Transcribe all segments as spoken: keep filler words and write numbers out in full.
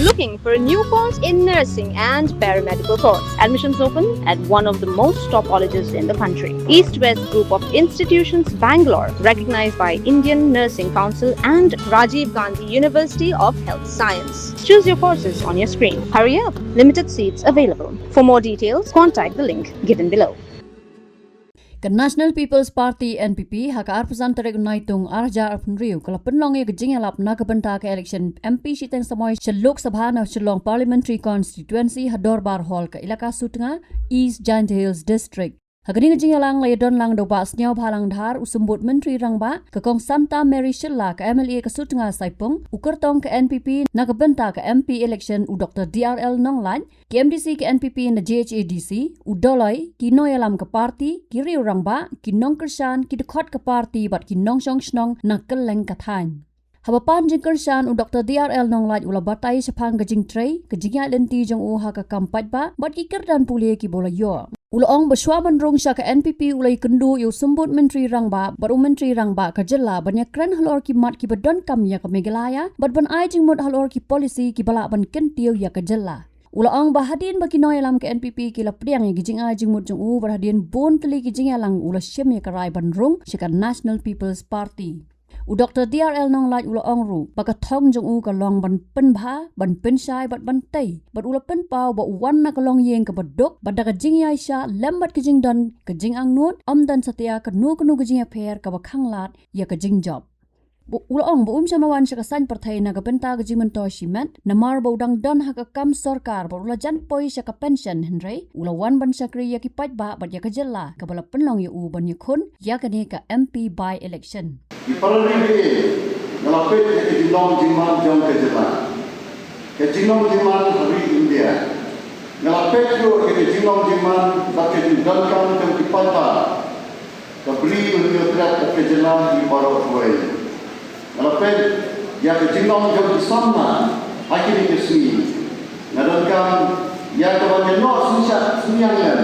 Looking for a new course in nursing and paramedical course? Admissions open at one of the most top colleges in the country. East West Group of Institutions, Bangalore, recognized by Indian Nursing Council and Rajiv Gandhi University of Health Science. Choose your courses on your screen. Hurry up, limited seats available. For more details, contact the link given below. Ka National People's Party, N P P, ha ka arphew san tarik u Naitung arhajar arphew hynriew, ka la pynlong ïa ka jingïalap na ka bynta ka election M P shiteng samoi sha Lok Sabha na Shillong Parliamentary Constituency ha Dorbar Hall ka Elaka Sutnga, East Jaintia Hills District. Ha kane ka jingïalang la ïadon lang da u Bah Sniawbhalang Dhar, u Symbud Myntri Rangbah, ka Kong Santa Mary Shylla, ka M L A ka Sutnga Saipung, u kyrtong ka N P P na ka bynta ka M P election u Doctor D R L Nonglait, ki M D C ka N P P na J H A D C, u Doloi, ki nongïalam ka party, ki riew rangbah, ki nongkyrshan, ki dkhot ka party bad ki nongshong shnong na kylleng ka thaiñ. Haba pan jingkyrshan, u Doctor D R L Nonglait u la batai shaphang ka jingtrei, ka jingïaid lynti jong u ha ka kam paidbah bad ki kyrdan pule kiba u la ïoh. U la ong ba shuwa ban rung sha ka N P P u la ïakynduh ïa u Symbud Myntri Rangbah bad u Myntri Rangbah ka jylla ban ïakren halor ki mat kiba donkam ïa ka Meghalaya bad ban ai jingmut halor ki policy kiba lah ban kyntiew ïa ka jylla. U la ong ba hadien ba ki nongïalam ka N P P ki la pdiang ïa ki jingai jingmut jong u bad hadien bun tylli ki jingïalang u la shim ïa ka rai ban rung sha ka National People's Party. U Doctor D R L Nonglait u la ong ruh ba ka thong jong u ka long ban pynbha, ban pynshai bad ban tei. Bad u la pynpaw ba u wan na ka longïing kaba duk bad da ka jingïaishah lem bad ka jingdon ka jingangnud, ym don satia kano kano ka jingïapher kaba khanglad ïa ka jingjop. Ba u la ong ba um shym la wan sha ka saiñ pyrthei na ka bynta ka jingmyntoi shimet, namar ba u dang don ha ka kam sorkar bad u la jan poi sha ka pension, hynrei u la wan ban shakri ïa ki paidbah bad ïa ka jylla kaba la pynlong ïa u ban ïakhun ïa kane ka M P by-election. Ki para ri, nga la peit ïa ka jinglong jingman jong ka jylla, ka jinglong jingman ha ri India. Nga la peit ruh ïa ka jinglong jingman bad ka jingdonkam jong ki paidbah, ka Bri u Hynñiewtrep bad ka jylla hi baroh kawei. Nga la peit ïa ka jinglong jong ki samla ha kine ki sngi. Nga donkam ïa ka ban ïa noh synshar synñiang lem,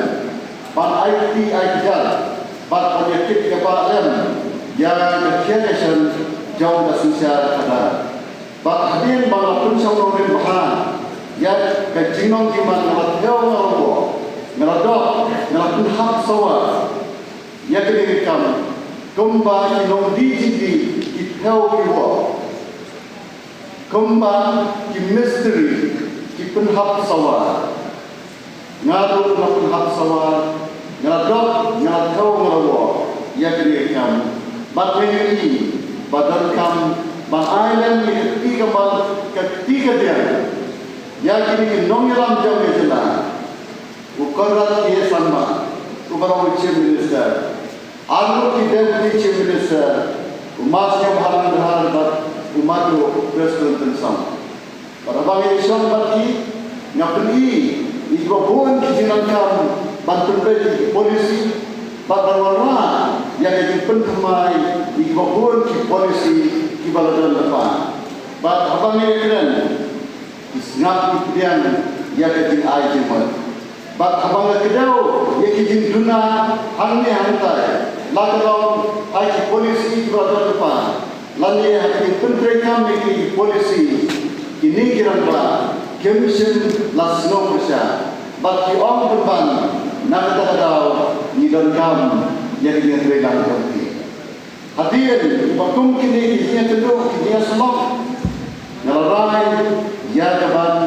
ban ai kti ai kjat bad ban ïa kit ïa bah lem ïa ka khia ka shan jong ka synshar khadar. Bad hadien ba nga la pynshong nongrim bha ïa ka jinglong jingman, nga la thew, nga la woh, nga la doh, nga la pynhap sawa ïa kane ka kam, kumba ki nongdie jingdie ki thew ki woh, kumba ki mistri ki pynhap sawa. Nga ruh nga pynhap sawa, nga la doh, nga la thew, nga la woh ïa kane ka kam. Bad nga ïohi ba donkam ban ai lem ïa ka kti kamon, ka kti kadiang ïa kine ki nongïalam jong ka jylla. U Conrad K Sangma uba long u Chief Minister, ar ngut ki Deputy Chief Minister, u Ma Sniawbhalang Dhar bad u Madu Prestone Tynsong. Bad haba nga ïashong bad ki, nga pyni ïa kiba bun ki jingdonkam ban pynbeit ïa ki policy bad ban wanrah ïa ka jingpynthymmai ïa kiba bun ki policy kiba la don lypa. Bad haba nga ïakren, ki sngap ki pdiang ïa ka jingai jingmut. Bad haba nga kdew ïa ki jingduna hangne hangtai, la ka long ha ki policy kiba la don lypa lane ha ki jingpyntreikam ïa ki policy, kine ki rangbah kim shym la sngewpyrshah bad ki ong pynban, na kata ka daw ngi donkam ïa ka jingïatreilang jong ki. Hadien ba kum kine ki jingïakynduh, ki jingïasyllok, nga la rai ïa ka ban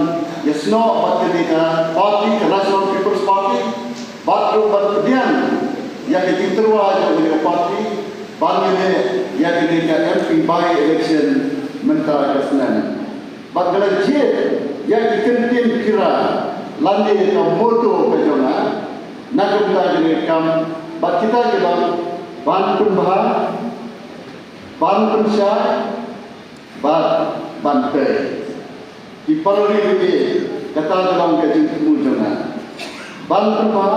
ïasnoh bad kane ka party, ka National People's Party, bad ruh ban pdiang ïa ka jingtyrwa jong kane ka party ban ïaleh ïa kane ka M P by-election mynta ka snem. Bad nga la jied ïa ki kyntien kira lane ka motto ka jong nga na ka bynta kane ka kam, bad kita ki long ban pynbha, ban pynshai bad ban tei. Ki para ri, kata ka long ka jingthmu jong nga. Ban pynbha,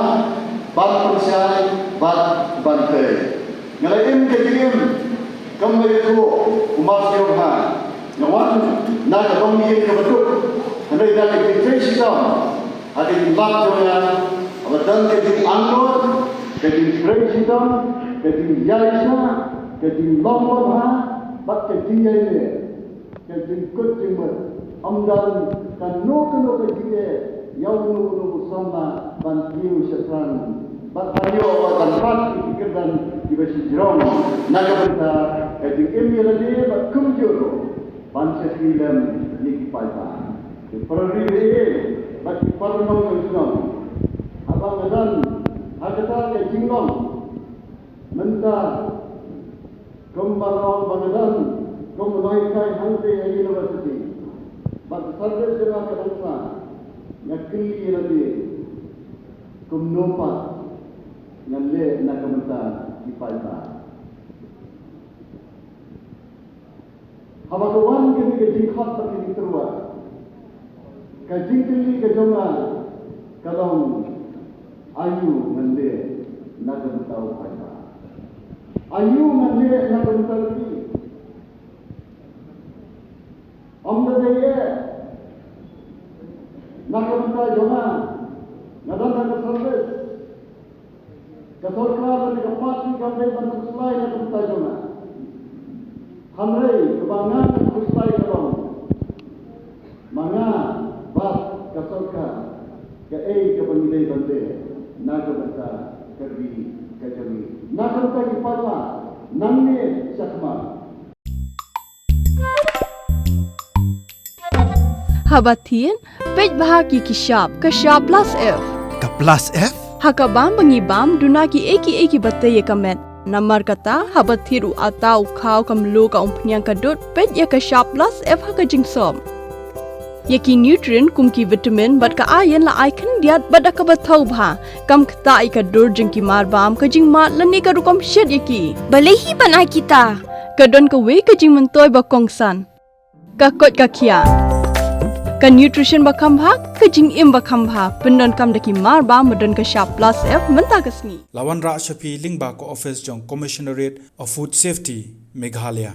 ban pynshai bad ban tei. Nga la im ka jingim kumba ïathuh u Master Yoga. Nga wan na ka longïing kaba duk, hynrei na ka jingtrei shitom ha ka jinglap jong nga, haba don ka jingangnud, ka jingtrei shitom, ka jingïaishah, ka jinglong babha bad ka jingïaineh, ka jingkut jingmut, ym don Kano kano ka jingeh ïa uno uno u samla ban kiew shaphrang bad ban ïoh ban bat ïa ki kyrdan kiba shajrong na ka bynta ka jingim ïa lade bad kumjuh ruh ban shakri lem ïa ki paidbah, ki para ri bad ki para nongshong shnong. Haba nga don ha kata ka jinglong mynta, kumba long ba nga don kum u nonghikai hangtei ha university bad ka service jong nga ka dang sah, nga kylli ïa lade kumno pat ngan leh na ka bynta ki paidbah. Haba ka wan kane ka jingkhot bad ka jingtyrwa, ka jingkylli ka jong nga ka long, aïu ngan leh na ka bynta u paidbah? Aïu ngan leh na ka bynta u paidbah? Ym da dei eh na ka bynta jong nga, nga don ha ka service. Ka sorkar lane ka party kam dei ban khuslai na ka bynta jong nga. Hynrei kaba nga ngan khuslai ka long ma nga bad ka sorkar, kaei kaba ngi dei ban leh na ka bynta ka ri ka jong ngi, na ka bynta ki paidbah nangne shakhmat. Haba thied, peit bha ïa ki shap, ka shap plus F. Ka plus F? Ha ka bam ba ngi bam, duna kiei kiei kiba tei ïa ka met. Namar kata, haba thied u atta u khaw, ka mluh, ka umphniang, ka dud, peit ïa ka shap plus F ha ka jingsop. Ïa ki nutrient kum ki vitamin bad ka iron la ai khyndiat bad da kaba thaw bha. Kam ktah ïa ka dur jong ki mar bam, ka jingmad lane ka rukom shet ïa ki. Balei hi ban ai kita? Ka don kawei ka jingmyntoi ba kongsan. Ka koit ka khiah. Ka nutrition ba kham bha, ka jingim ba kham bha. Pyndonkam da ki mar bam ba don ka shap plus F mynta ka sngi. La wanrah sha phi lyngba ka office jong Commissionerate of Food Safety, Meghalaya.